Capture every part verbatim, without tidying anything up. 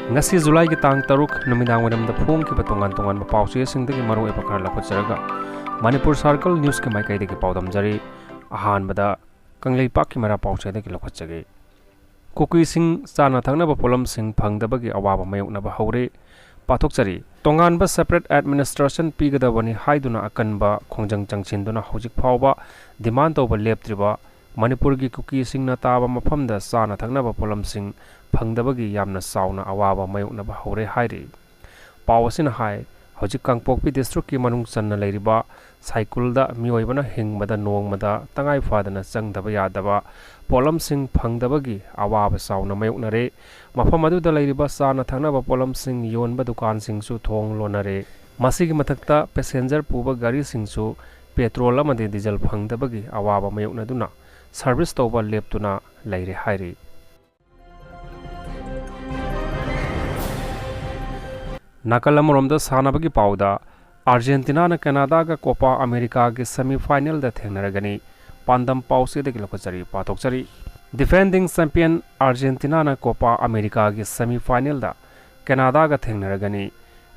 ꯉꯁꯤ ꯖꯨꯂꯥꯏꯒꯤ ꯇꯥꯡ ꯇꯔꯨꯛ ꯅꯨꯃꯤꯗꯥꯡ ꯋꯥꯏꯔꯝꯗ ꯐꯣꯡꯈꯤꯕ ꯇꯣꯉꯥꯟ ꯇꯣꯉꯥꯟꯕ ꯄꯥꯎꯆꯦꯁꯤꯡꯗꯒꯤ ꯃꯔꯨꯑꯣꯏꯕ ꯈꯔ ꯂꯧꯈꯠꯆꯔꯒ ꯃꯅꯤꯄꯨꯔ ꯁꯥꯔꯀꯜ ꯅ꯭ꯌꯨꯁꯀꯤ ꯃꯥꯏꯀꯩꯗꯒꯤ ꯄꯥꯎꯗꯝꯖꯔꯤ꯫ ꯑꯍꯥꯟꯕꯗ ꯀꯪꯂꯩꯄꯥꯛꯀꯤ ꯃꯩꯔꯥ ꯄꯥꯎꯆꯦꯗꯒꯤ ꯂꯧꯈꯠꯆꯒꯦ꯫ ꯀꯨꯀꯤꯁꯤꯡ ꯆꯥꯅ ꯊꯛꯅꯕ ꯄꯣꯠꯂꯝꯁꯤꯡ ꯐꯪꯗꯕꯒꯤ ꯑꯋꯥꯕ ꯃꯥꯌꯣꯛꯅꯕ ꯍꯧꯔꯦ꯫ ꯄꯥꯊꯣꯛꯆꯔꯤ꯫ ꯇꯣꯉꯥꯟꯕ separate administration ꯄꯤꯒꯗꯕꯅꯤ ꯍꯥꯏꯗꯨꯅ ꯑꯀꯟꯕ ꯈꯣꯡꯖꯪ ꯆꯪꯁꯤꯟꯗꯨꯅ ꯍꯧꯖꯤꯛ ꯐꯥꯎꯕ demand ꯇꯧꯕ ꯂꯦꯞꯇ꯭ꯔꯤꯕ ꯃꯅꯤꯄꯨꯔꯒꯤ ꯀꯨꯀꯤꯁꯤꯡꯅ ꯇꯥꯕ ꯃꯐꯝꯗ ꯆꯥꯅ ꯊꯛꯅꯕ ꯄꯣꯠꯂꯝꯁꯤꯡ ꯐꯪꯗꯕꯒꯤ ꯌꯥꯝꯅ ꯆꯥꯎꯅ ꯑꯋꯥꯕ ꯃꯥꯌꯣꯛꯅꯕ ꯍꯧꯔꯦ ꯍꯥꯏꯔꯤ꯫ ꯄꯥꯎ ꯑꯁꯤꯅ ꯍꯥꯏ, ꯍꯧꯖꯤꯛ ꯀꯥꯡꯄꯣꯛꯄꯤ districtꯀꯤ ꯃꯅꯨꯡ ꯆꯟꯅ ꯂꯩꯔꯤꯕ ꯁꯥꯏꯀꯨꯜꯗ ꯃꯤꯑꯣꯏꯕꯅ ꯍꯤꯡꯕꯗ ꯅꯣꯡꯃꯗ ꯇꯉꯥꯏ ꯐꯗꯅ ꯆꯪꯗꯕ ꯌꯥꯗꯕ ꯄꯣꯠꯂꯝꯁꯤꯡ ꯐꯪꯗꯕꯒꯤ ꯑꯋꯥꯕ ꯆꯥꯎꯅ ꯃꯥꯌꯣꯛꯅꯔꯦ꯫ ꯃꯐꯝ ꯑꯗꯨꯗ ꯂꯩꯔꯤꯕ ꯆꯥꯅ ꯊꯛꯅꯕ ꯄꯣꯠꯂꯝꯁꯤꯡ ꯌꯣꯟꯕ ꯗꯨꯀꯥꯟꯁꯤꯡꯁꯨ ꯊꯣꯡ ꯂꯣꯟꯅꯔꯦ꯫ ꯃꯁꯤꯒꯤ ꯃꯊꯛꯇ passenger ꯄꯨꯕ ꯒꯥꯔꯤꯁꯤꯡꯁꯨ petrol ꯑꯃꯗꯤ diesel ꯐꯪꯗꯕꯒꯤ ꯑꯋꯥꯕ ꯃꯥꯌꯣꯛꯅꯗꯨꯅ service ꯇꯧꯕ ꯂꯦꯞꯇꯨꯅ ꯂꯩꯔꯦ ꯍꯥꯏꯔꯤ꯫ ꯅꯥꯀꯜ ꯑꯃꯔꯣꯝꯗ ꯁꯥꯟꯅꯕꯒꯤ ꯄꯥꯎꯗ, ꯑꯥꯔꯖꯦꯟꯇꯤꯅꯥꯅ ꯀꯦꯅꯥꯗꯥꯒ ꯀꯣꯄꯥ ꯑꯃꯦꯔꯤꯀꯥꯒꯤ semifinalꯗ ꯊꯦꯡꯅꯔꯒꯅꯤ꯫ ꯄꯥꯟꯗꯝ ꯄꯥꯎꯆꯦꯗꯒꯤ ꯂꯧꯈꯠꯆꯔꯤ, ꯄꯥꯊꯣꯛꯆꯔꯤ꯫ Defending champion ꯑꯥꯔꯖꯦꯟꯇꯤꯅꯥꯅ ꯀꯣꯄꯥ ꯑꯃꯦꯔꯤꯀꯥꯒꯤ semifinalꯗ ꯀꯦꯅꯥꯗꯥꯒ ꯊꯦꯡꯅꯔꯒꯅꯤ꯫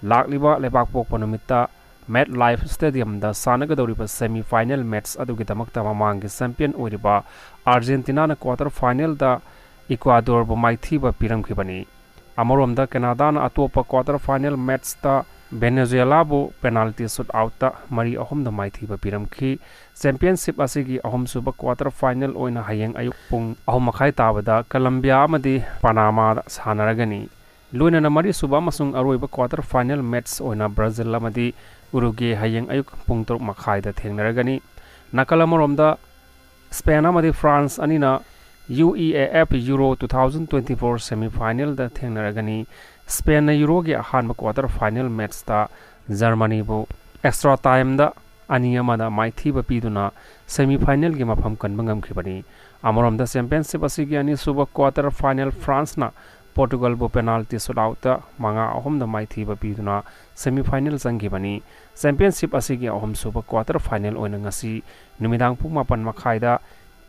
ꯂꯥꯛꯂꯤꯕ ꯂꯩꯕꯥꯛꯄꯣꯛꯄ ꯅꯨꯃꯤꯠꯇ MetLife Stadiumꯗ ꯁꯥꯟꯅꯒꯗꯧꯔꯤꯕ semifinal match ꯑꯗꯨꯒꯤꯗꯃꯛꯇ ꯃꯃꯥꯡꯒꯤ champion ꯑꯣꯏꯔꯤꯕ ꯑꯥꯔꯖꯦꯟꯇꯤꯅꯥꯅ quarter finalꯗ ꯏꯀ꯭ꯋꯥꯗꯣꯔꯕꯨ ꯃꯥꯏꯊꯤꯕ ꯄꯤꯔꯝꯈꯤꯕꯅꯤ꯫ ꯑꯃꯔꯣꯝꯗ ꯀꯦꯅꯥꯗꯥꯅ ꯑꯇꯣꯞꯄ quarter final matchꯇ ꯚꯦꯅꯦꯖꯨꯌꯦꯂꯥꯕꯨ penalty shootoutꯇ ꯃꯔꯤ ꯑꯍꯨꯝꯗ ꯃꯥꯏꯊꯤꯕ ꯄꯤꯔꯝꯈꯤ꯫ Championship ꯑꯁꯤꯒꯤ ꯑꯍꯨꯝꯁꯨꯕ quarter final ꯑꯣꯏꯅ ꯍꯌꯦꯡ ꯑꯌꯨꯛ ꯄꯨꯡ ꯑꯍꯨꯝ ꯃꯈꯥꯏ ꯇꯥꯕꯗ ꯀꯂꯝꯕꯤꯌꯥ ꯑꯃꯗꯤ ꯄꯅꯥꯃꯥꯗ ꯁꯥꯟꯅꯔꯒꯅꯤ꯫ ꯂꯣꯏꯅꯅ ꯃꯔꯤꯁꯨꯕ ꯑꯃꯁꯨꯡ ꯑꯔꯣꯏꯕ quarter final match ꯑꯣꯏꯅ ꯕ꯭ꯔꯥꯖꯤꯜ ꯑꯃꯗꯤ ꯎꯔꯨꯒꯦ ꯍꯌꯦꯡ ꯑꯌꯨꯛ ꯄꯨꯡ ꯇꯔꯨꯛ ꯃꯈꯥꯏꯗ ꯊꯦꯡꯅꯔꯒꯅꯤ꯫ ꯅꯥꯀꯜ ꯑꯃꯔꯣꯝꯗ ꯁ꯭ꯄꯦꯟ ꯑꯃꯗꯤ ꯐ꯭ꯔꯥꯟꯁ ꯑꯅꯤꯅ U E A F Euro two thousand twenty four semifinalꯗ ꯊꯦꯡꯅꯔꯒꯅꯤ꯫ ꯁ꯭ꯄꯦꯟꯅ ꯌꯨꯔꯣꯒꯤ ꯑꯍꯥꯟꯕ quarter final matchꯇ ꯖꯔꯃꯅꯤꯕꯨ extra timeꯗ ꯑꯅꯤ ꯑꯃꯗ ꯃꯥꯏꯊꯤꯕ ꯄꯤꯗꯨꯅ semifinalꯒꯤ ꯃꯐꯝ ꯀꯟꯕ ꯉꯝꯈꯤꯕꯅꯤ꯫ ꯑꯃꯔꯣꯝꯗ championship ꯑꯁꯤꯒꯤ ꯑꯅꯤꯁꯨꯕ quarter final ꯐ꯭ꯔꯥꯟꯁꯅ ꯄꯣꯔꯇꯨꯒꯜꯕꯨ penalty shootoutꯇ ꯃꯉꯥ ꯑꯍꯨꯝꯗ ꯃꯥꯏꯊꯤꯕ ꯄꯤꯗꯨꯅ semifinal ꯆꯪꯈꯤꯕꯅꯤ꯫ Championship ꯑꯁꯤꯒꯤ ꯑꯍꯨꯝꯁꯨꯕ quarter final ꯑꯣꯏꯅ ꯉꯁꯤ ꯅꯨꯃꯤꯗꯥꯡ ꯄꯨꯡ ꯃꯥꯄꯟ ꯃꯈꯥꯏꯗ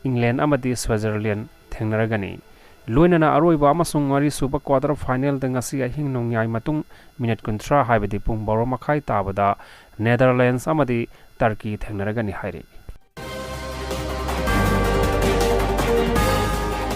ꯏꯪꯂꯦꯟ ꯑꯃꯗꯤ ꯁ꯭ꯋꯤꯖꯔꯂꯦꯟ ꯊꯦꯡꯅꯔꯒꯅꯤ꯫ ꯂꯣꯏꯅꯅ ꯑꯔꯣꯏꯕ ꯑꯃꯁꯨꯡ ꯃꯔꯤꯁꯨꯕ quarter finalꯗ ꯉꯁꯤ ꯑꯍꯤꯡ ꯅꯣꯡꯌꯥꯏ ꯃꯇꯨꯡ ꯃꯤꯅꯤꯠ ꯀꯨꯟꯊ꯭ꯔꯥ, ꯍꯥꯏꯕꯗꯤ ꯄꯨꯡ ꯕꯥꯔꯣ ꯃꯈꯥꯏ ꯇꯥꯕꯗ Netherlands ꯑꯃꯗꯤ Turkey ꯊꯦꯡꯅꯔꯒꯅꯤ ꯍꯥꯏꯔꯤ꯫